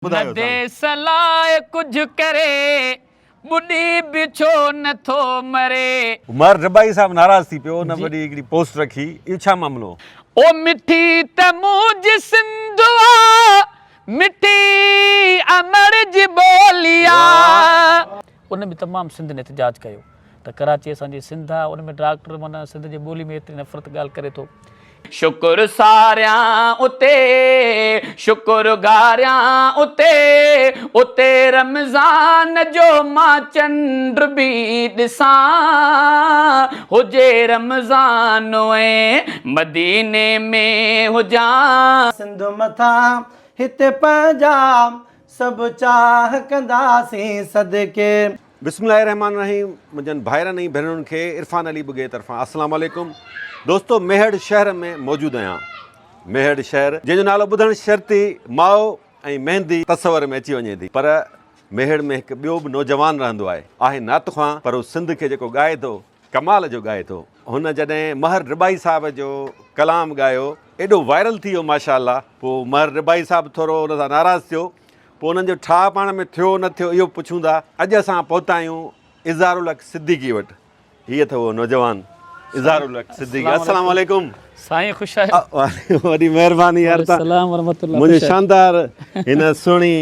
ٻڌايو نه ديس لاء ڪجهه ڪري، ٻڏي به ڇو نه ٿو مري. عمر ربائي صاحب ناراض ٿي پيو ان وڏي هڪڙي پوسٽ رکي اهو ڇا معاملو. او مٺي ته منهنجي سنڌ آ، مٺي امڙ جي ٻولي آ. ان ۾ تمام سنڌين احتجاج ڪيو ته ڪراچي اسان جي سنڌ آ ان ۾ ڊاڪٽر معنيٰ سنڌ جي ٻولي ۾ ايتري نفرت ڳالهه ڪري ٿو. شڪر ساريان اتي شڪر گاريان اتي اتي رمضان جو مان چنڊ به ڏسان هجي رمضان ۽ مديني ۾ هجان. سنڌ مٿان هتي پنهنجا سڀ چاهه ڪنداسين صدقي. بسم الله الرحمٰن الرحيم منهنجن ڀائرن ۽ ڀينرن کي عرفان علي ٻگهي طرفان السلام عليڪم دوستو ميهڙ شهر ۾ موجود آهيان ميهڙ شهر جنهن جو نالو ٻڌڻ شرط ئي ماء ۽ مهندي تصور ۾ اچي وڃي ٿي پر ميهڙ ۾ هڪ ٻيو به نوجوان رهندو آهي آهي نعت خوان پر هو سنڌ کي جيڪو ڳائي ٿو ڪمال جو ڳائي ٿو هن جڏهن مهر ربائي صاحب جو ڪلام ڳايو ايڏو وائرل ٿي ويو ماشاء الله پوء مهر ربائي صاحب ٿورو ان سان ناراض ٿيو پوء انهن جو ٺاهه پاڻ ۾ ٿيو نه ٿيو اهو به پڇون ٿا. اڄ اسان پهتا آهيون اظهار الحق صديقي وٽ. هي اٿو اهو نوجوان اظهار الحق صديقي. السلام عليڪم. سائين خوش آهيو. وڏي مهرباني يار تان سلام ورحمت الله. منهنجي شاندار هن سهڻي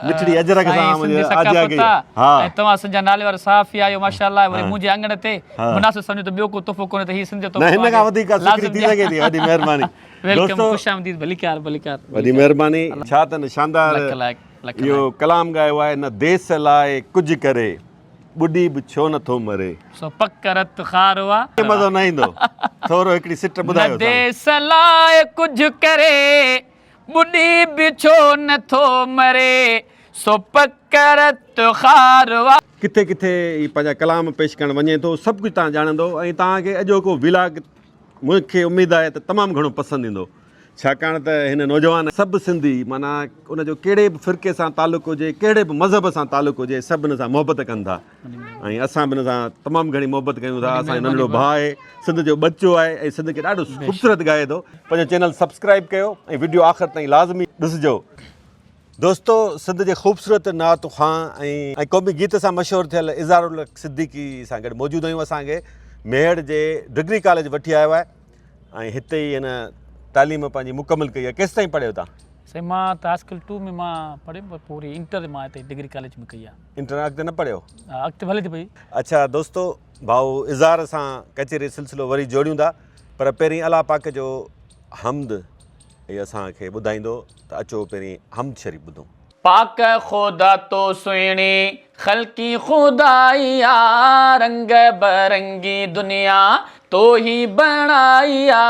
مٺڙي اجرڪ سان منهنجي آجيان ڪئي. ها ۽ توهان سنڌ جا ناليوارا صحافي آهيو ماشاءالله وري منهنجي اڱڻ تي مناسب سمجهو ته ٻيو ڪو تحفو ڪونهي ته هي سنڌ جو تحفو نه هن کان وڌيڪ ڪا سوکڙي ٿي سگهي ٿي. وڏي مهرباني. ويلڪم خوش آمديد ڀليڪار ڀليڪار. وڏي مهرباني ڇا ته نه شاندار اهو ڪلام ڳايو آهي نه ديس لاء ڪجهه ڪري ٻڏي به ڇو نه ٿو مري. سو پڪ رت خارو آ. مزو نه ايندو ٿورو هڪڙي سٽ ٻڌايو نه ديس لاء ڪجهه ڪري ٻڏي به ڇو نه ٿو مري سو پڪ رت خارو آ. ڪٿي ڪٿي هي پنهنجا ڪلام پيش ڪرڻ وڃي ٿو سڀ ڪجهه توهان ڄاڻندو ۽ توهان کي اڄوڪو ولاگ مون کي اميد آهي ته تمام گهڻو پسند ايندو ڇاڪاڻ ته هن نوجوان سڀ سنڌي معنيٰ ان جو ڪهڙي به فرقي سان تعلق هجي ڪهڙي به مذهب سان تعلق هجي سڀ هن سان محبت ڪن ٿا ۽ اسان به هن سان تمام گهڻي محبت ڪيون ٿا اسان جو ننڍڙو ڀاء آهي سنڌ جو ٻچو آهي ۽ سنڌ کي ڏاڍو خوبصورت ڳائي ٿو پنهنجو چينل سبسڪرائب ڪيو ۽ وڊيو آخر تائين لازمي ڏسجو. دوستو سنڌ جي خوبصورت نعت خوان ۽ قومي گيت سان مشهور ٿيل اظهار الحق صديقي سان گڏ موجود آهيون اسان کي ميهڙ جي ڊگري ڪاليج وٺي آيو آهي ۽ هتي ئي هن تعليم پنهنجي مڪمل ڪئي آهي ڪيستائين پڙهيو تان؟ سائين مان ته هاء اسڪول 2 ۾ مان پڙهيم پر پوء وري انٽر مان هتي ڊگري ڪاليج ۾ ڪئي آهي. انٽر اڳتي نه پڙهيو؟ ها اڳتي به هلي ٿي پئي. اڇا دوستو ڀائو اظهار سان ڪچهري سلسلو وري جوڙيون ٿا پر پهرين الله پاڪ جو حمد هي اسان کي ٻڌائيندو ته اچو پهرين حمد شريف ٻڌون. پاڪ خدا تو سهڻي خلقي خدائي آ رنگ برنگي دنيا تو هي بڻائي آ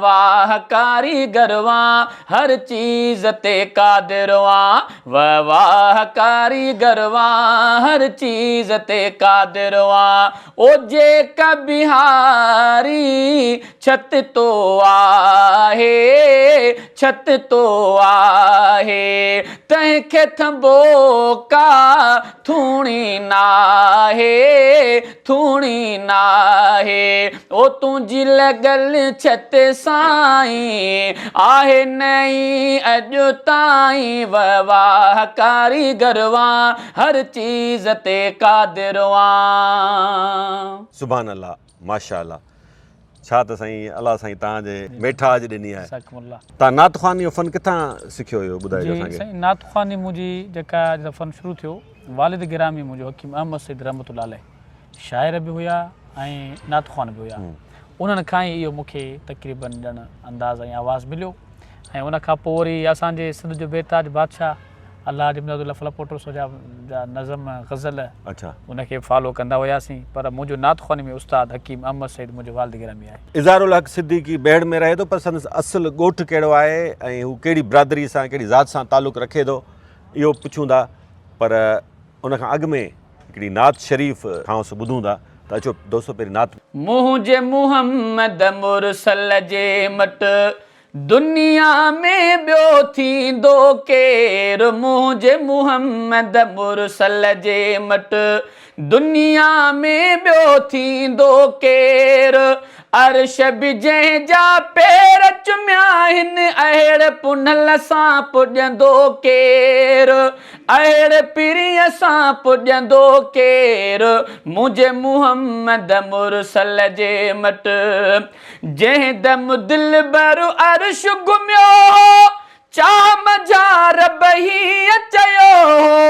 واهه ڪاريگر وان هر چيز تي قادر وان واهه ڪاريگر وان هر چيز تي قادر وان او جيڪا بهاري ڇت تو آهي، ڇت تو آهي، تنهن کي ٿنڀو ڪا ٿوڻي ناهي، ٿوڻي ناهي، او تنهنجي لڳل ڇت سائين، آهي نئين اڄ تائين، واهه ڪاريگر وان، هر چيز تي قادر وان. سبحان الله ماشاء الله ڇا ته سائين الله سائين توهان جي ميٺاج ڏني آهي. جزاڪم الله. توهان نعت خواني جو فن ڪٿان سکيو اهو ٻڌائجو اسان جي کي. سائين نعت خواني منهنجي جيڪا جڏهن فن شروع ٿيو والد گرامي منهنجو حڪيم احمد سيد رحمة الله عليه شاعر به هيا ۽ نعت خوان به هيا انهن کان ئي اهو مون کي تقريبن ڄڻ انداز ۽ آواز مليو ۽ ان کان پوء وري اسان جي سنڌ جو بي تاج بادشاهه الله جي امداد الله فلپوٽو سو جا جا نظم غزل اڇا. ان کي فالو ڪندا هياسين پر منهنجو نعت خواني ۾ استاد حڪيم احمد سعيد منهنجو والد گرامي آهي. اظهار الحق صديقي بهڙ ۾ رهي ٿو پر سندس اصل ڳوٺ ڪهڙو آهي ۽ هو ڪهڙي برادري سان ڪهڙي ذات سان تعلق رکي ٿو اهو پڇون ٿا پر ان کان اڳ ۾ هڪڙي نعت شريف کانئس ٻڌون ٿا ته اچو دوستو پهرين نعت. منهنجي محمد مرسل جي مٽ دنيا ۾ ٻيو ٿيندو ڪير منهنجي محمد مرسل جي مٽ. دنيا ۾ ٻيو ٿيندو ڪير؟ عرش به جنهن جا پير چميا آهن، اهڙ پنهل سان پڄندو ڪير؟ اهڙ پرينء سان پڄندو ڪير؟ منهنجي محمد مرسل جي مٽ. جنهن دم دلبر عرش گهميو هو، چاهه منجهان رب هيئن چيو هو،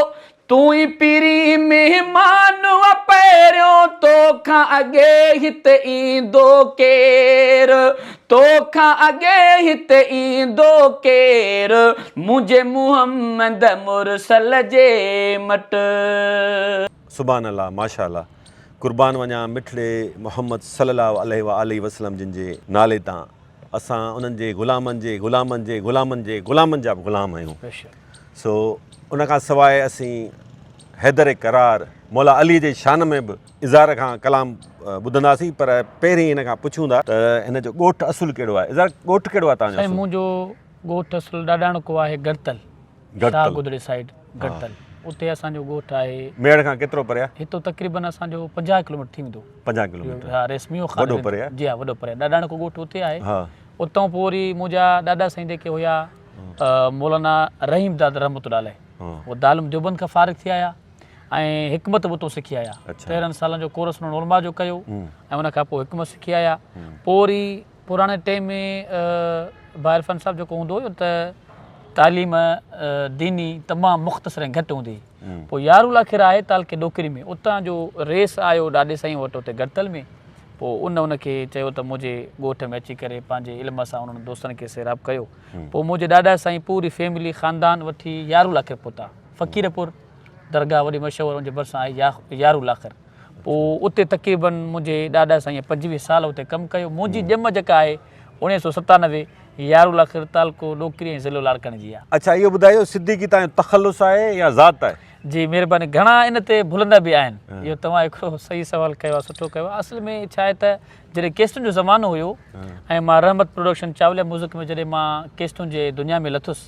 تون ئي پرين مهمان آ پهريون توکان اڳي هت ايندو ڪير توکان اڳي هت ايندو ڪير منهنجي محمد مرسل جي مٽ. سبحان الله ماشاء الله قربان وڃان مٺڙي محمد صلي الله عليه واٰله وسلم جن جي نالي تان اسان انهن جي غلامن جي غلامن جي غلامن جي غلامن جا به غلام آهيون سو ان کان سواء اسين حيدر قرار مولا علي جي شان ۾ به اظهار کان ڪلام ٻڌنداسين پر پهرين هن کان پڇون ٿا ته هن جو ڳوٺ اصل ڪهڙو آهي اظهار ڳوٺ ڪهڙو آهي توهان جو سائين منهنجو ڳوٺ اصل ڏاڏاڻڪو آهي گڙتل شاهه گودڙي سائيڊ گڙتل اتي اسان جو ڳوٺ آهي. ميهڙ کان ڪيترو پري آهي؟ هتو تقريبن اسان جو 50 ڪلوميٽر ٿي ويندو. 50 ڪلوميٽر ها ريسميو خان وڏو پري آهي. جي ها وڏو پري آهي ڏاڏاڻڪو ڳوٺ اتي آهي. اتان پوء وري منهنجا ڏاڏا سائين جيڪي هيا مولانا رحيم داد رحمت الله عليه هو دارالعلوم ديوبند کان فارغ ٿي آيا ۽ حڪمت به اتو سکي آيا. 13 سالن جو ڪورس انهن علماء جو ڪيو ۽ ان کان پوء حڪمت سکي آيا. پوء وري پراڻي ٽيم ۾ ڀاء عرفان صاحب جيڪو هوندو هيو ته تعليم ديني تمام مختصر ۽ گهٽ هوندي هئي. پوء يارالاخر آهي تعلقي ڏوڪري ۾ اتان جو ريس آيو ڏاڏي سائين وٽ اتي گڙتل ۾ پوء ان ان کي چيو ته منهنجي ڳوٺ ۾ اچي ڪري پنهنجي علم سان انهن دوستن کي سيراب ڪيو. پوء منهنجي ڏاڏا سائين پوري فيملي خاندان وٺي يارالاخر پهتا. فقيرپور درگاهه وڏي مشهور ان جي ڀرسان آهي يارالاخر. پوء اتي تقريباً منهنجي ڏاڏا سائينء 25 سال اتي ڪم ڪيو. منهنجي ڄم جيڪا آهي 1997 يارالاخر تعلقو ڏوڪري ۽ ضلعو لاڙڪاڻي جي آهي. اڇا اهو ٻڌايو صديقي توهان جو تخلص آهي يا ذات آهي؟ جي مهرباني گهڻا ان تي ڀلندا به آهن. اهو توهان هڪڙو صحيح سوال ڪيو آهي سٺو ڪيو آهي. اصل ۾ ڇا آهي ته جڏهن ڪيسٽن جو زمانو هيو ۽ مان رحمت پروڊڪشن چاوليا ميوزڪ ۾ جڏهن مان ڪيسٽن جي دنيا ۾ لٿس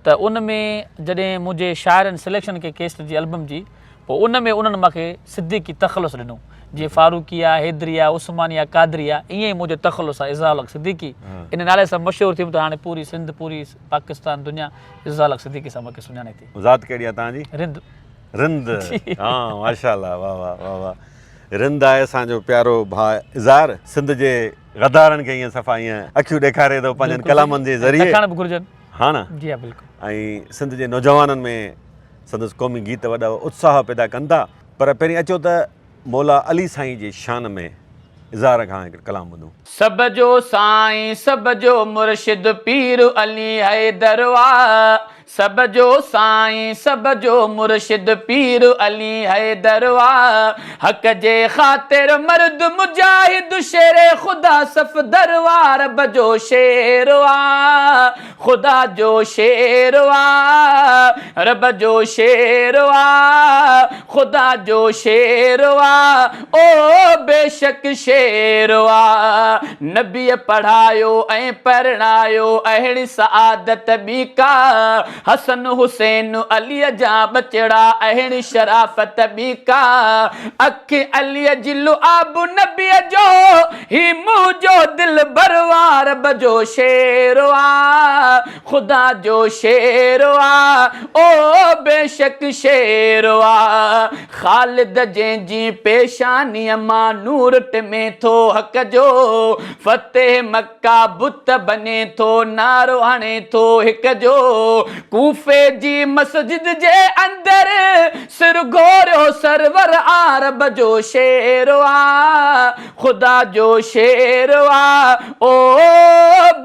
ته ان ۾ جڏهن منهنجي شاعرن سليڪشن ڪئي ڪيسٽ جي البم جي پوء ان ۾ انهن مان کي صديقي تخلص ڏنو. جيئن فاروقي آ، حيدري آ، عثماني آ، قادري آ، ائين ئي منهنجو تخلص آ اظهار الحق صديقي. ان نالي سان مشهور ٿيم ته هاڻي پوري سنڌ، پوري پاڪستان، دنيا اظهار الحق صديقي سان مون کي سڃاڻي ٿي. ذات ڪهڙي آ توهان جي؟ رند. رند ها ماشاءالله واه واه واه واه رند آهي اسان جو پيارو ڀاء اظهار سنڌ جي غدارن کي ائين صفا ائين اکيون ڏيکاري ٿو پنهنجن ڪلامن جي ذريعي. ڏيکارڻ به گهرجن. ها نه. جي ها بلڪل. ۽ سنڌ جي نوجوانن ۾ سندس قومي گيت وڏو اتساهه پيدا ڪن ٿا. پر پهرين اچو ته مولا علي سائين جي شان ۾ اظهار کان هڪ ڪلام ٻڌون. سڀ جو سائين سڀ جو مرشد پير علي حيدر آ سڀ جو سائين سڀ جو مرشد پير علي حيدر آ حق جي خاطر مرد مجاهد شير خدا صفدر آ رب جو شير آ خدا جو شير آ، رب جو شير آ، خدا جو شير آ، او بيشڪ شير آ. نبيء پڙهايو ۽ پرڻايو اهڙي سعادت ٻي ڪا، حسن حسين عليء جا ٻچڙا اهڙي شرافت ٻي ڪا، اک عليء جي لعاب نبيء جو، هي منهنجو دلبر آ رب جو شير آ خدا جو شير آ او بيشڪ شير آ خالد جنهن جي پيشانيء مان نور ٽمي ٿو حق جو فتح مڪه بت بني ٿو نعرو هڻي ٿو هڪ جو ڪوفي جي مسجد جي اندر سر گهوريو سرور آ رب جو شير آ خدا جو شير آ او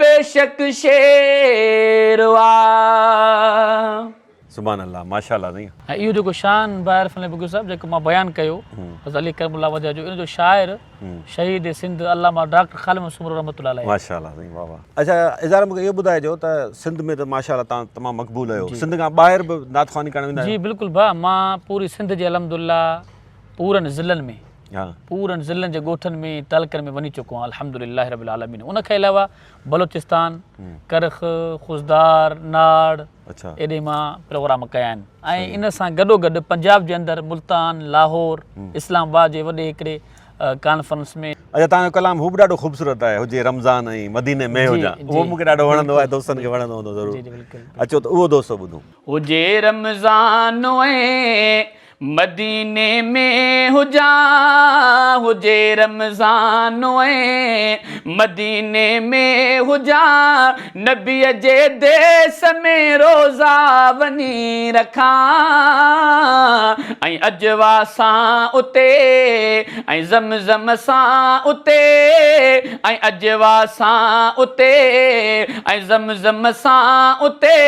بيشڪ شير آ. سبحان الله ماشاءالله سائين. ۽ اهو جيڪو شان ڀاء عرفان علي بگيو صاحب جيڪو مان بيان ڪيو حضرت علي ڪرم الله وجهه جو ان جو شاعر شهيد سنڌ علامه ڊاڪٽر خالد محمد سومرو رحمة الله عليه. ماشاءالله سائين واه واه. اڇا اظهار مونکي اهو ٻڌائجو ته سنڌ ۾ ته ماشاءالله توهان تمام مقبول آهيو سنڌ کان ٻاهر به نعت خواني ڪرڻ ويندا آهيو؟ جي بلڪل ڀاء مان پوري سنڌ جي الحمدلله پورن ضلعن ۾. پورن ضلعن جي ڳوٺن ۾ تعلقن ۾ وڃي چڪو آهيان الحمدلله رب العالمين ان کان علاوه بلوچستان ڪرخ خضدار ناڙ ايڏي مان پروگرام ڪيا آهن ۽ ان سان گڏو گڏ پنجاب جي اندر ملتان لاهور اسلام آباد جي وڏي هڪڙي ڪانفرنس ۾. اچا توهان جو ڪلام هو به ڏاڍو خوبصورت آهي هجي رمضان ۽ مديني ۾ هجان اهو مون کي ڏاڍو وڻندو آهي دوستن کي وڻندو هوندو ضرور اچو ته اهو دوستو ٻڌون. هجي رمضان ۽ مديني ۾ هجان هجي رمضان ۽ مديني ۾ هجان نبيء جي ديس ۾ روزا وڃي رکان ۽ عجوا سان اتي ۽ زمزم سان اتي ۽ عجوا سان اتي ۽ زمزم سان اتي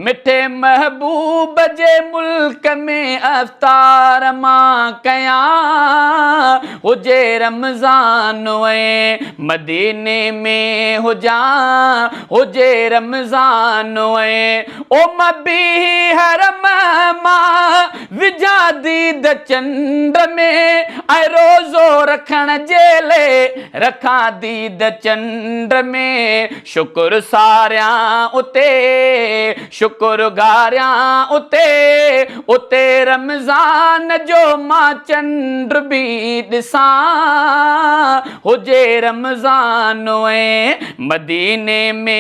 مٺي محبوب جي ملڪ ۾ افطار مان ڪيان هجي رمضان ۽ مديني ۾ هجان هجي رمضان ۽ او مان بيهي حرم مان وجهان ديد چنڊ ۾ ۽ روزو رکڻ جي لئي رکان ديد چنڊ ۾ شڪر ساريان اتي شڪر گاريان اتي اتي رمضان جو مان چنڊ به ڏسان هجي رمضان ۽ مديني ۾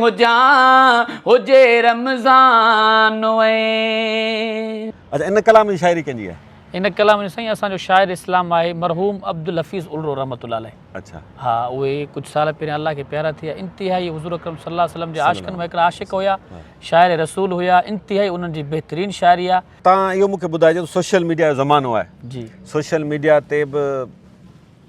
هجان هجي رمضان ۽. اچا ان ڪلام جي شاعري ڪنهن جي آهي؟ ان ڪلام جو سائين اسان جو شاعر اسلام آهي مرحوم عبدالحفيظ الرو رحمة الله عليه. اڇا. ها اهي ڪجهه سال پهريان الله کي پيارا ٿي ويا انتهائي حضور اڪرم صلي الله عليه وسلم جي عاشقن مان هڪڙا عاشق هيا شاعر رسول هيا انتهائي انهن جي بهترين شاعري آ. تان اهو مون کي ٻڌائجو ته سوشل ميڊيا جو زمانو آهي جي. سوشل ميڊيا تي به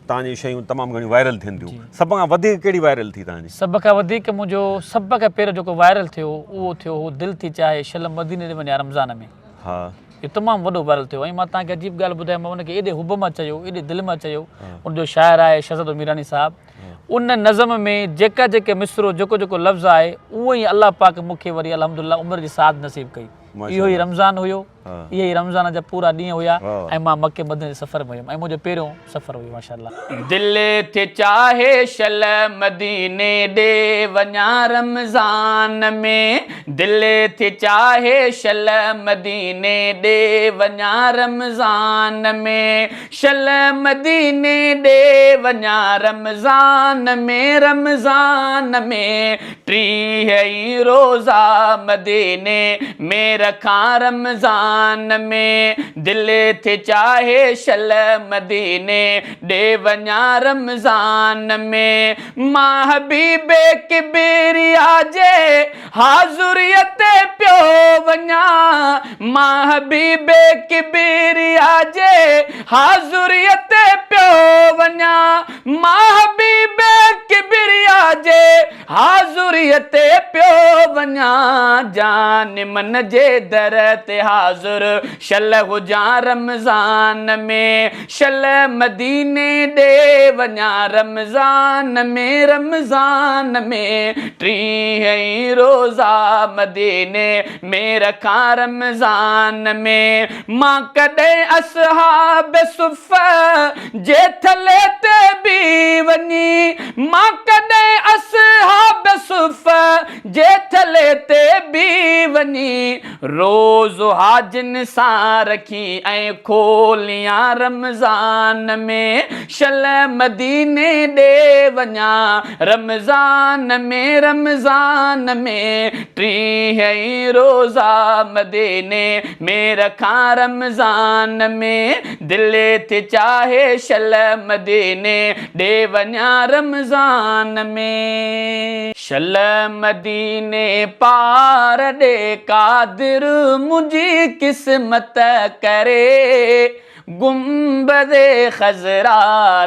تان جون شيون تمام گهڻيون وائرل ٿين ٿيون سڀ کان وڌيڪ ڪهڙي وائرل ٿي تان جي؟ سڀ کان وڌيڪ منهنجو سڀ کان پهريون جيڪو وائرل ٿيو اهو ٿيو هو دل ٿي چاهي شل مديني ڏي وڃان رمضان ۾. ها. اهو تمام وڏو وائرل ٿيو ۽ مان توهان کي عجيب ڳالهه ٻڌايان مان ان کي ايڏي حب مان چيو ايڏي دل مان چيو ان جو شاعر آهي شهزادو ميراني صاحب ان نظم ۾ جيڪا جيڪي مصرعو جيڪو جيڪو لفظ آهي اهو ئي الله پاڪ مون کي وري الحمدلله عمر جي سعادت نصيب ڪئي اهو ئي رمضان هيو اهي ئي رمضان جا پورا ڏينهن هيا ۽ مان مڪي مديني جي سفر ۾ هيم ۽ منهنجو پهريون سفر هيو ماشاءالله. دل ٿي چاهي شل مديني ڏي وڃان رمضان ۾ دل ٿي چاهي شل مديني ڏي وڃان رمضان ۾ شل مديني ڏي وڃان رمضان ۾ رمضان ۾ 30 ئي روزا مديني ۾ رکان رمضان ۾ دل ٿي چاهي شل مديني ڏي وڃان رمضان ۾ مان حبيب ڪبريا جي حاضريء تي پيو وڃان مان حبيب ڪبريا جي حاضريء تي پيو وڃان مان حبيب ڪبريا جي حاضريء تي پيو وڃان جان من جي در تي حاضر شل هجان رمضان ۾ شل مديني ڏي وڃان رمضان ۾ رمضان ۾ 30 ئي روزا مديني ۾ رکان رمضان ۾ مان ڪڏهن اصحاب صفه جي ٿلهي تي به وڃي مان ڪڏهن اصحاب صفه جي ٿلهي تي به وڃي روز حاجين سان رکي ۽ کوليان رمضان ۾ شل مديني ڏي وڃان رمضان ۾ رمضان ۾ 30 ئي روزا مديني ۾ رکان رمضان ۾ دل ٿي چاهي شل مديني ڏي وڃان رمضان ۾. شل مديني پار ڏي قادر منهنجي قسمت ڪري گنبد خضرا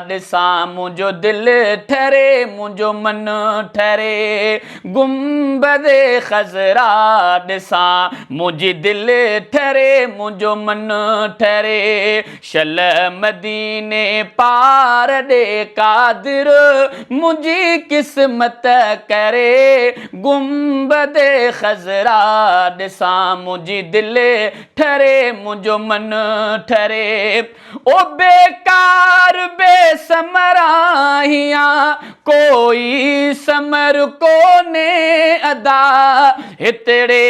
ڏسان منهنجو دل ٺري منهنجو من ٺري گنبد خضرا ڏسان منهنجي دل ٺري منهنجو من ٺري شل مديني پار ڏي قادر منهنجي قسمت ڪري گنبد خضرا ڏسان منهنجي دل ٺري منهنجو من ٺري. او بيڪار بي ثمر آهيان ڪوئي ثمر ڪونهي ادا هتڙي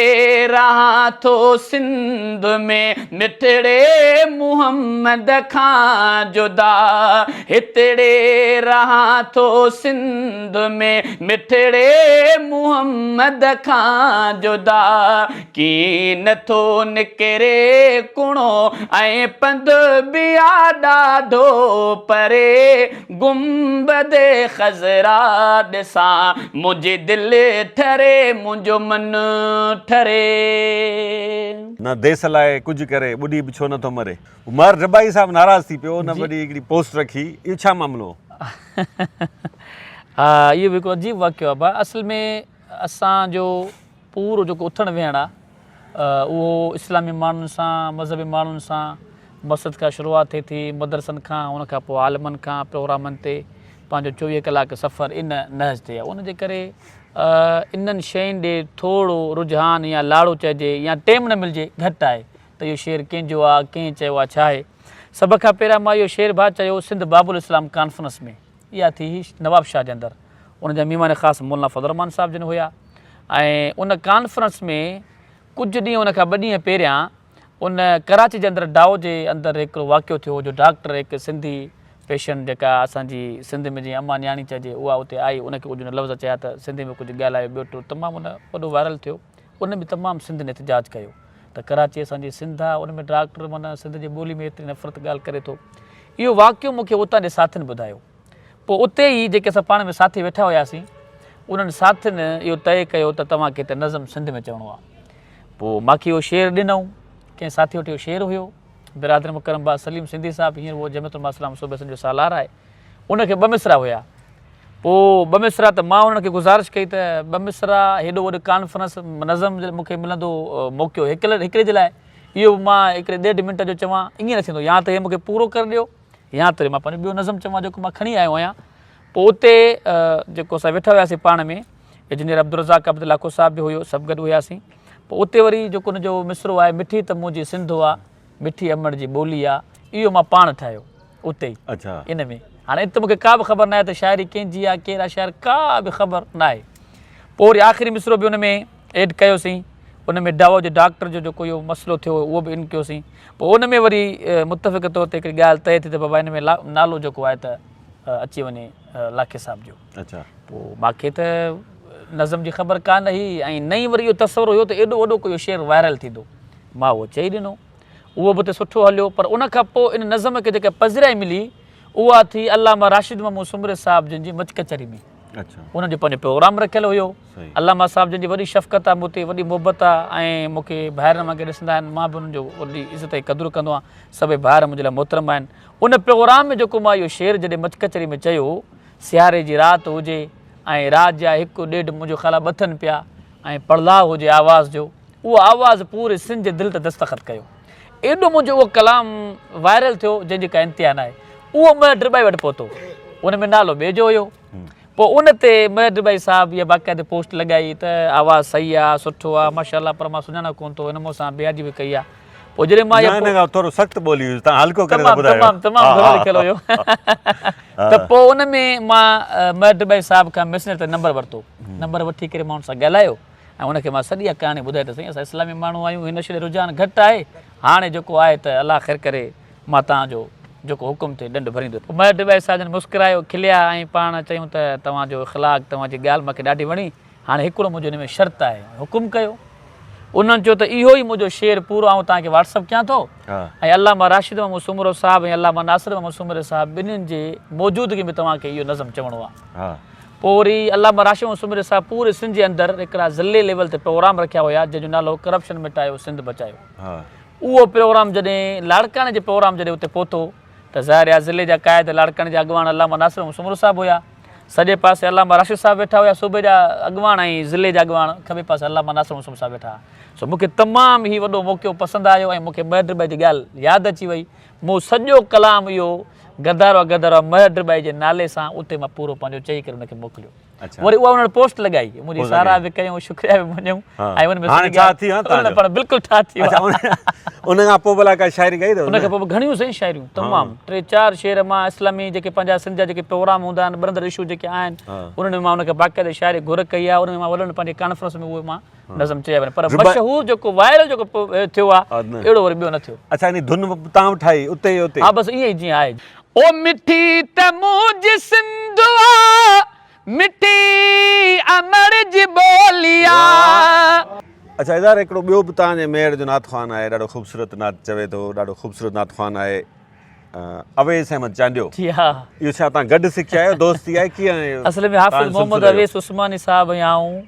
رهان ٿو سنڌ ۾ مٺڙي محمد کان جدا هتڙي رهان ٿو سنڌ ۾ مٺڙي محمد کان جدا ڪين ٿو نڪري ڪڻو ۽ پنڌ به آ ڏاڍو پري گنبد خضرا ڏسان منهنجي دل ٺري منهنجو من ٺري. نه ديس لاء ڪجهه ڪري ٻڏي به ڇو نه ٿو مري. عمر ربائي صاحب ناراض ٿي پيو ان وڏي هڪڙي پوسٽ رکي اهو ڇا معاملو هو؟ ها اهو به هڪڙو عجيب واقعو آ ڀاء اصل ۾ اسان جو پورو جيڪو اٿڻ ويهڻ آ اهو اسلامي ماڻهن سان مذهبي ماڻهن سان مسجد کان شروعات ٿئي ٿي مدرسن کان ان کان پوء عالمن کان پروگرامن تي پنهنجو 24 ڪلاڪ سفر ان نهج تي آ ان جي ڪري انهن شين ڏي ٿورو رجحان يا لاڙو چئجي يا ٽيم نه ملجي گهٽ آهي ته اهو شعر ڪنهن جو آ ڪنهن چيو آ ڇا آهي سڀ کان پهريان مان اهو شعر ڀاء چيو سنڌ باب الاسلام ڪانفرنس ۾ اها ٿي هئي نواب شاهه جي اندر ان جا مهمان خاص مولانا فضل الرحمان صاحب جن هيا ۽ ان ڪانفرنس ۾ ڪجهه ڏينهن ان کان ٻه ڏينهن پهريان ان ڪراچي جي اندر ڊائو جي اندر هڪڙو واقعو ٿيو هو جو ڊاڪٽر هڪ سنڌي پيشنٽ جيڪا اسان جي سنڌ ۾ جيئن امان نياڻي چئجي اها اتي آئي ان کي ڪجهه لفظ چيا ته سنڌي ۾ ڪجهه ڳالهايو ٻيو ٽيو تمام ان وڏو وائرل ٿيو ان به تمام سنڌين احتجاج ڪيو ته ڪراچي اسان جي سنڌ آ ان ۾ ڊاڪٽر معنيٰ سنڌ جي ٻولي ۾ ايتري نفرت ڳالهه ڪري ٿو. اهو واقعو مون کي اتان جي ساٿين ٻڌايو. پوء اتي ئي جيڪي اسان پاڻ ۾ ساٿي ويٺا هياسين انهن ساٿين اهو طئي ڪيو ته توهان کي هتي نظم سنڌ ۾ چوڻو آ. پوء مان کي اهو شعر ڏنائون. ڪنهن ساٿي وٽ اهو شعر هيو. برادر مڪرم با سليم سنڌي صاحب هينئر اهو جمعيت علماء اسلام صوبي سنڌ جو سالار آهي. ان کي ٻه مصرع هيا. پوء ٻه مصرع ته مان انهن کي گذارش ڪئي ته ٻه مصرع هيڏو وڏو ڪانفرنس نظم مون کي ملندو موقعو هڪڙي جي لاء اهو به مان هڪڙي ڏيڍ منٽ جو چوان ائين نه ٿيندو يا ته هي مون کي پورو ڪري ڏيو يا ته مان پنهنجو ٻيو نظم چوان جيڪو مان کڻي آيو آهيان. پوء اتي جيڪو اسان ويٺا هياسين پاڻ ۾ انجنيئر عبدالرزاق عبد لاکو صاحب به هيو سڀ گڏ هياسين پوء اتي وري جيڪو ان جو مصرعو آهي مٺي ته منهنجي سنڌ آ مٺي امڙ جي ٻولي آ اهو مان پاڻ ٺاهيو اتي ئي اڇا ان ۾ هاڻي ات مونکي ڪا به خبر ناهي ته شاعري ڪنهن جي آ ڪير آ شاعر ڪا به خبر ناهي پوء وري آخري مصرعو به ان ۾ ايڊ ڪيوسين ان ۾ ڊائو جي ڊاڪٽر جو جيڪو اهو مسئلو ٿيو اهو به ان ڪيوسين پوء ان ۾ وري متفق طور تي هڪڙي ڳالهه طئي ٿي ته بابا ان ۾ نالو جيڪو آهي ته اچي وڃي لاکي صاحب جو اڇا پوء ماکي ته نظم جي خبر ڪا نه هئي ۽ نه ئي وري اهو تصور هيو ته ايڏو وڏو ڪو اهو شعر وائرل ٿيندو مان اهو چئي ڏنو اهو به ته سٺو هليو پر ان کان پوء ان نظم کي جيڪا پذيرائي ملي اها ٿي علامه راشد محمود سومري صاحب جن جي مچ ڪچهري ۾. انهن جو پنهنجو پروگرام رکيل هيو. علامه صاحب جن جي وڏي شفقت آهي مون تي وڏي محبت آهي ۽ مون کي ڀائرن وانگي ڏسندا آهن مان به انهن جو وڏي عزت ۽ قدر ڪندو آهيان سڀئي ڀائر منهنجي لاء محترم آهن. ان پروگرام ۾ جيڪو مان اهو شعر جڏهن مچ ڪچهري ۾ چيو سياري جي رات هجي ۽ رات جا هڪ ڏيڍ منهنجو خيال آهي ٻه ٿين پيا ۽ پڙلاء هجي آواز جو اهو آواز پوري سنڌ جي دل تي دستخط ڪيو. ايڏو منهنجو اهو ڪلام وائرل ٿيو جنهن جي ڪا انتها ناهي. اهو مهر ڊٻائي وٽ پهتو. ان ۾ نالو ٻئي جو هيو. پوء ان تي مهر ڊٻائي صاحب اها باقاعدي پوسٽ لڳائي ته آواز صحيح آ، سٺو آ، ماشاء الله پر مان سڃاڻان ڪونه ٿو، هن مون سان بيادي به ڪئي آ. پوء جڏهن مان اها نه ان کان ٿورو سخت ٻولي هئي، توهان هلڪو ڪري ٿا ٻڌايو. تمام تمام گهڻو لکيل هيو. ته پوء ان ۾ مان مهر ڊٻائي صاحب کان ميسنجر تي نمبر ورتو. نمبر وٺي ڪري مان ان سان ڳالهايو. ۽ ان کي مان سڄي اها ڪهاڻي ٻڌائي ته سائين اسان اسلامي ماڻهو آهيون هن شيء ڏي رجحان گهٽ آهي هاڻي جيڪو آهي ته الله خير ڪري مان توهان جو جيڪو حڪم ٿئي ڏنڊ ڀريندس. پوء مهر ڊٻائي صاحب جن مسڪرايو کليا ۽ پاڻ چيون ته توهان جو اخلاق توهان جي ڳالهه مان کي ڏاڍي وڻي هاڻي هڪڙو منهنجو ان ۾ شرط آهي حڪم ڪيو انهن چيو ته اهو ئي منهنجو شعر پورو آئون توهان کي واٽس اپ ڪيان ٿو ۽ علامه راشد محمود سومرو صاحب ۽ علامه ناصر محمود سومري صاحب ٻنهين جي موجودگي ۾ توهان کي اهو نظم چوڻو آهي. پوء وري علامه راشد محمد سومري صاحب پوري سنڌ جي اندر هڪڙا ضلعي ليول تي پروگرام رکيا هيا جنهن جو نالو هو ڪرپشن مٽايو سنڌ بچايو. اهو پروگرام جڏهن لاڙڪاڻي جي پروگرام جڏهن اتي پهتو ته ظاهر آهي ضلعي جا قائد لاڙڪاڻي جا اڳواڻ علامه ناصر محمد سومرو صاحب هيا. سڄي پاسي علامه راشد صاحب ويٺا هيا صوبي جا اڳواڻ ۽ ضلعي جا اڳواڻ کٻي پاسي علامه ناصر محمد سومرو صاحب ويٺا هئا. سو مون کي تمام هي وڏو موقعو پسند آيو ۽ مون کي مهر ڊٻائي جي ڳالهه ياد اچي وئي. مون سڄو ڪلام اهو گدارو گدارو مهر ڊٻائي جي نالي سان اتي مان پورو پنهنجو چئي ڪري ان کي موڪليو. وري اها انهن پوسٽ لڳائي منهنجي ساراهه به ڪيائون شڪريا به مڃيائون ۽ ان ۾ هاڻي ٺاهه ٿي ويو تان پر بلڪل ٺاهه ٿي ويو ان کان پوء ڀلا ڪا شاعري ڪئي اٿو ان کان پوء گهڻيون سائين شاعريون تمام ٽي چار شعر مان اسلامي جيڪي پنهنجا سنڌ جا جيڪي پروگرام هوندا آهن ٻرندڙ اشو جيڪي آهن انهن ۾ مان ان کي باقاعده شاعري گهر ڪئي آهي ان ۾ مان وڏن پنهنجي ڪانفرنس ۾ اهي مان نظم چيا وڃن پر مشهور جيڪو وائرل جيڪو ٿيو آهي اهڙو وري ٻيو نه ٿيو. اڇا يعني ڌن تان به ٺاهي اتي ئي اتي. ها بس ائين ئي جيئن آهي. او مٺي ته منهنجي سنڌ آ مٺي امڙ جي ٻولي آ. اڇا اظهار هڪڙو ٻيو به توهان جي ميهڙ جو نعت خوان آهي ڏاڍو خوبصورت نعت چوي ٿو ڏاڍو خوبصورت نعت خوان آهي اويس احمد چانڊيو. جي ها. اهو ڇا توهان گڏ سکيا آهيو دوستي آهي ڪيئن اصل ۾ حافظ محمد اويس عثماني صاحب ۽ آئون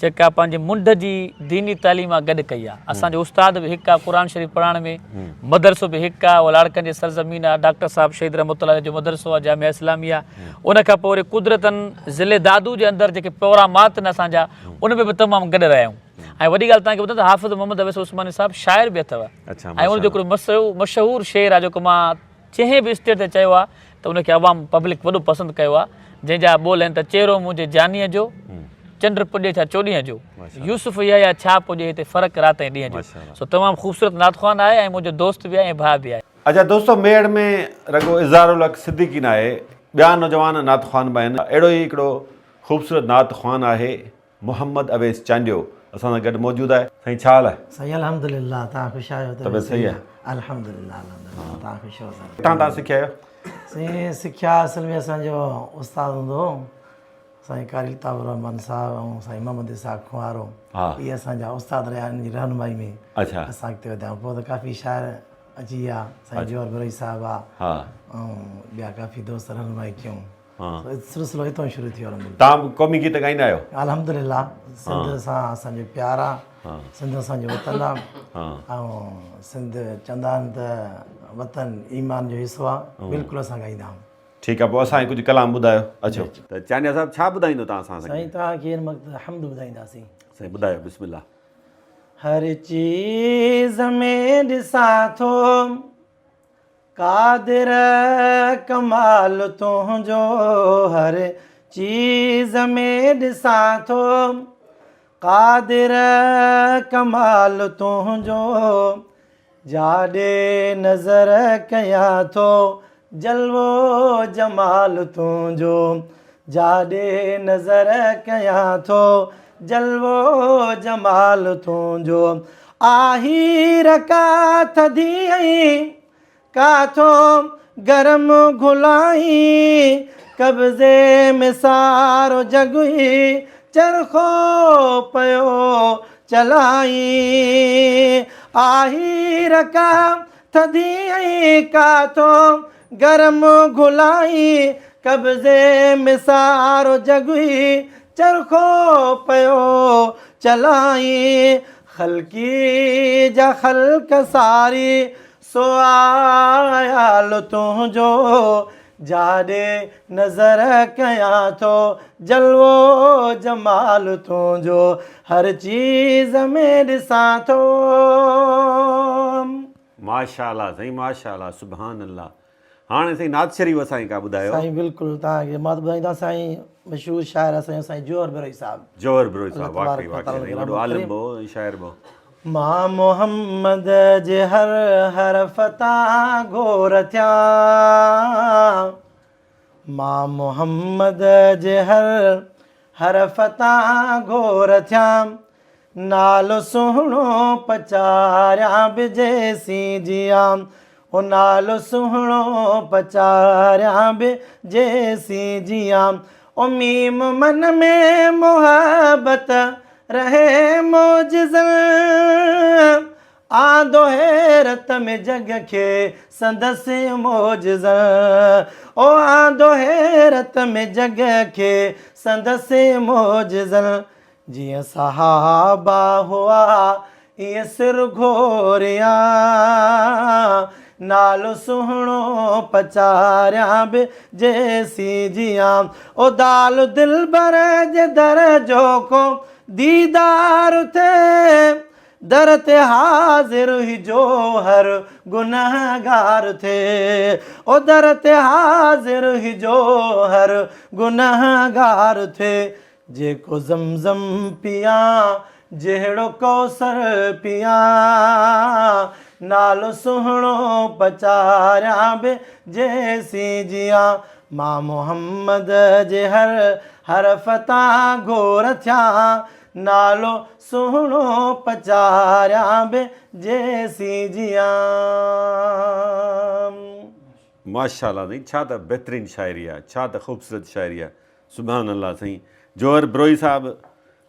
جيڪا پنهنجي منڍ جي ديني تعليم آ گڏ ڪئي آ. اسان جو استاد به هڪ آ قرآن شريف پڙهائڻ ۾، مدرسو به هڪ آ اهو لاڙڪن جي سرزمين آ ڊاڪٽر صاحب شهيد رحمت الله عليه جو مدرسو آ جامعه اسلاميه ان کان پوء وري قدرتن ضلعي دادو جي اندر جيڪي پروگرامات آهن اسان جا ان ۾ به تمام گڏ رهيا آهيون ۽ وڏي ڳالهه توهان کي ٻڌايان ته حافظ محمد اويس عثماني صاحب شاعر به اٿو ۽ ان جو هڪڙو مشهور شعر آ جيڪو مان جنهن به اسٽيج تي چيو آ ته ان کي عوام پبلڪ وڏو پسند ڪيو آ جنهن جا ٻول آهن ته چهرو منهنجي جانيء جو چنڊ پڄي ڇا چوڏهينء جو يوسف يحيٰ ڇا پڄي هتي فرق رات ۽ ڏينهن جو سو تمام خوبصورت نعت خوان آهي ۽ منهنجو دوست به آهي ۽ ڀاء به آهي. اچا دوستو ميهڙ ۾ رڳو اظهار الحق صديقي ناهي ٻيا نوجوان نعت خوان به آهن اهڙو ئي هڪڙو خوبصورت نعت خوان آهي محمد اويس چانڊيو اسان سان گڏ موجود آهي. سائين ڇا حال آهي؟ سائين الحمدلله توهان خوش آهيو طبيعت صحيح آهي؟ الحمدلله الحمدلله توهان خوش آهيو سر؟ ڪٿان توهان سکيا آهيو؟ سائين سکيا اصل ۾ اسان جو استاد هوندو هو سائين قاري الطاف الرحمان صاحب ۽ سائين محمد اسحاق کنوارو اهي اسان جا استاد رهيا انهن جي رهنمائي ۾ اسان اڳتي وڌيا پوء ته ڪافي شاعر اچي ويا سائين جوهر بروهي صاحب آ ۽ ٻيا ڪافي دوست رهنمائي ڪيون سلسلو اتان شروع ٿيو الحمدلله. توهان به قومي گيت ڳائيندا آهيو؟ الحمدلله سنڌ سان اسان جو پيار آ سنڌ اسان جو وطن آ ۽ سنڌ چوندا آهن ته وطن ايمان جو حصو آ بلڪل اسان ڳائيندا آهيون. ٺيڪ آ پوء اسان کي ڪجهه ڪلام ٻڌايو اچو. ته چانڊيا صاحب ڇا ٻڌائيندو توهان اسان سائين توهان کي هن وقت حمد ٻڌائينداسين. سائين ٻڌايو بسم الله. هر چيز ۾ ڏسان ٿو قادر ڪمال تنهنجو هر چيز ۾ ڏسان ٿو قادر ڪمال تنهنجو جاڏي نظر ڪيان ٿو جلوو جمال تنهنجو جاڏي نظر ڪيان ٿو جلوو جمال تنهنجو آهير ڪا ٿڌي ۽ ڪاٿو گرم گهلائين قبضي ۾ سارو جڳ ئي چرخو پيو چلائين آهير ڪا ٿڌي ۽ ڪاٿو گرم گهلائين قبضي ۾ سارو جڳ ئي چرخو پيو چلائين خلقي جا خلق ساري سو آيال تنهنجو جاڏي نظر ڪيان ٿو جلوو جمال تنهنجو هر چيز ۾ ڏسان ٿو. ماشاءالله سائين ماشاءالله سبحان الله هاڻي سائين نعت شريف اسان کي ڪا ٻڌايو. سائين بلڪل توهان کي مان ته ٻڌائيندان سائين مشهور شاعر اسان جو سائين جوهر بروهي صاحب. جوهر بروهي صاحب واقعي واقعي سائين وڏو عالم به هو ۽ شاعر به هو. مان محمد جي هر حرف تان گهور ٿيان مان محمد جي هر حرف تان گهور ٿيان نالو سهڻو پچاريان به جيسين جيان او نالو سهڻو پچاريان به جيسين جيان او ميم من ۾ محبت رهي معجزن آندو حيرت ۾ جڳ کي سندس معجزن او آندو حيرت ۾ جڳ کي سندس معجزن جيئن صحابه هئا ايئن سر گهوريان نالو سهڻو پچاريان به جيسين جيان او دال دلبر جي در جو ڪو ديدار ٿئي. در تي حاضر هي جوهر گنهگار ٿئي او در تي حاضر هي جوهر گنهگار ٿئي جيڪو زمزم پيان جهڙو ڪوثر پيان نالو سهڻو پچاريان به جيسين جيان مان محمد جي هر حرف تان گهور ٿيان نالو سهڻو پچاريان به جيسين جيان. ماشاءالله سائين ڇا ته بهترين شاعري آ ڇا ته خوبصورت شاعري آ سبحان الله سائين جوهر بروهي صاحب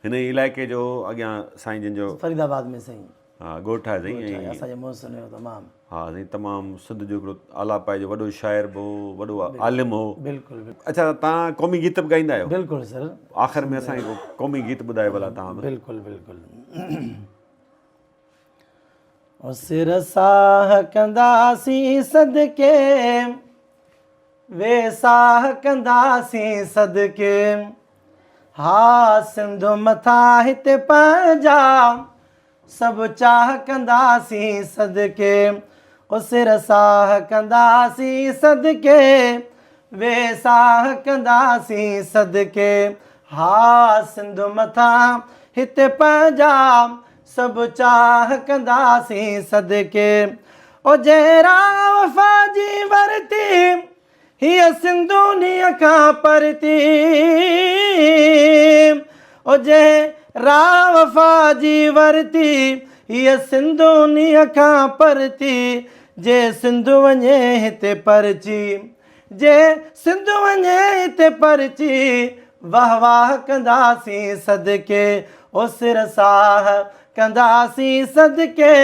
هن ئي علائقي جو اڳيان سائين جن جو فريد آباد ۾ سائين ها ڳوٺ آهي سائين ڳوٺ آهي اسان جو محسن هيو تمام ها سائين تمام سنڌ جو هڪڙو اعليٰ پائي جو وڏو شاعر به هو وڏو عالم هو بلڪل بلڪل اڇا تان قومي گيت به ڳائيندا آهيو بلڪل سر آخر ۾ اسان کي ڪو قومي گيت ٻڌايو ڀلا تان به بلڪل بلڪل او سر ساهه ڪنداسين صدقي ويساهه ڪنداسين صدقي ها سنڌ مٿان هتي پنهنجا سڀ چاهه ڪنداسين صدقي او سر ساهه ڪنداسين صدقي ويساهه ڪنداسين صدقي ها سنڌ مٿان هتي پنهنجا سڀ چاهه ڪنداسين صدقي او جنهن راهه وفا جي ورتي هيء سنڌونيء کان پرتي او جنهن راهه وفا جي ورتي هيء سنڌونيء کان پرتي جي سنڌ وڃي هتي پرچي جي سنڌ وڃي هتي پرچي واهه واهه ڪنداسين صدقي او سر ساهه ڪنداسين صدقي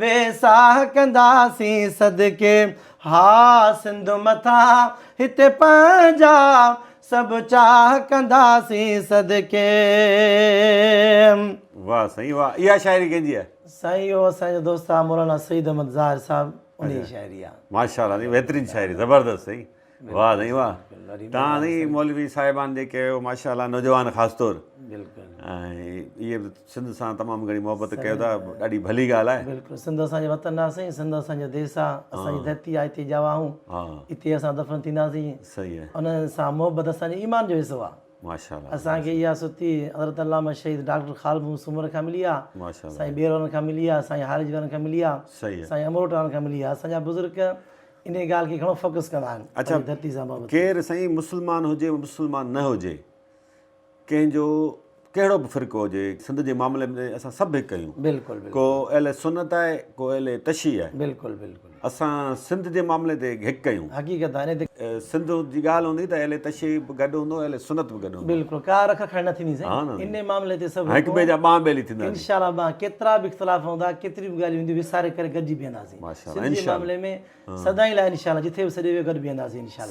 ويساهه ڪنداسين صدقي ها سنڌ مٿان هتي پنهنجا سڀ چاهه ڪنداسين صدقي. واھ سائين واھ اها شاعري ڪنهن جي آهي. سائين اهو اسان جو دوست آهي مولانا سعيد احمد ظاهر صاحب انهي جي شاعري آهي. ماشاءالله سائين بهترين شاعري زبردست سائين واه سائين واه تان سائين مولوي صاحبان جيڪي آهيو ماشاءالله نوجوان خاص طور بلڪل ۽ اهي به سنڌ سان تمام گهڻي محبت ڪيو ٿا ڏاڍي ڀلي ڳالهه آهي بلڪل سنڌ اسان جو وطن آهي سائين سنڌ اسان جو ديس آهي اسان جي ڌرتي آهي اتي ڄاوا آهيون اتي اسان دفن ٿينداسين صحيح آهي ان سان محبت اسان جي ايمان جو حصو آهي ماشاءالله اسان کي اها ستي حضرت علامه شهيد ڊاڪٽر خالد محمد سومرو کان ملي آهي ماشاءالله سائين ٻير وارن کان ملي آهي سائين هارج وارن کان ملي آهي سائين امروٽ وارن کان ملي آهي اسان جا بزرگ انهيء ڳالهه کي گهڻو فوڪس ڪندا آهن اڇا پنهنجي ڌرتي سان محبت. ڪير سائين مسلمان هجي مسلمان نه هجي ڪنهن جو ڪهڙو به فرقو هجي سنڌ جي معاملي ۾ اسان سڀ هڪ آهيون بلڪل بلڪل ڪو اهل سنت آهي ڪو اهل تشيع آهي بلڪل بلڪل اسان سنڌ جي معاملي تي هڪ آهيون حقيقت آهي انهي تي سنڌ جي ڳالهه هوندي ته اهل تشيع به گڏ هوندو اهل سنت به گڏ هوندو بلڪل ڪا رک کڻ نه ٿيندي ها سائين نه انهي معاملي تي سڀ هڪ ٻئي جا ٻانهن ٻيلي ٿينداسين انشاء الله ٻانهن ڪيترا به اختلاف هوندا ڪيتريون به ڳالهيون هونديون وساري ڪري گڏجي بيهنداسين ماشاءالله سنڌ جي انشاءالله معاملي ۾ سدائين لاء انشاءالله جٿي به سڏيو ويو گڏ بيهنداسين انشاءالله.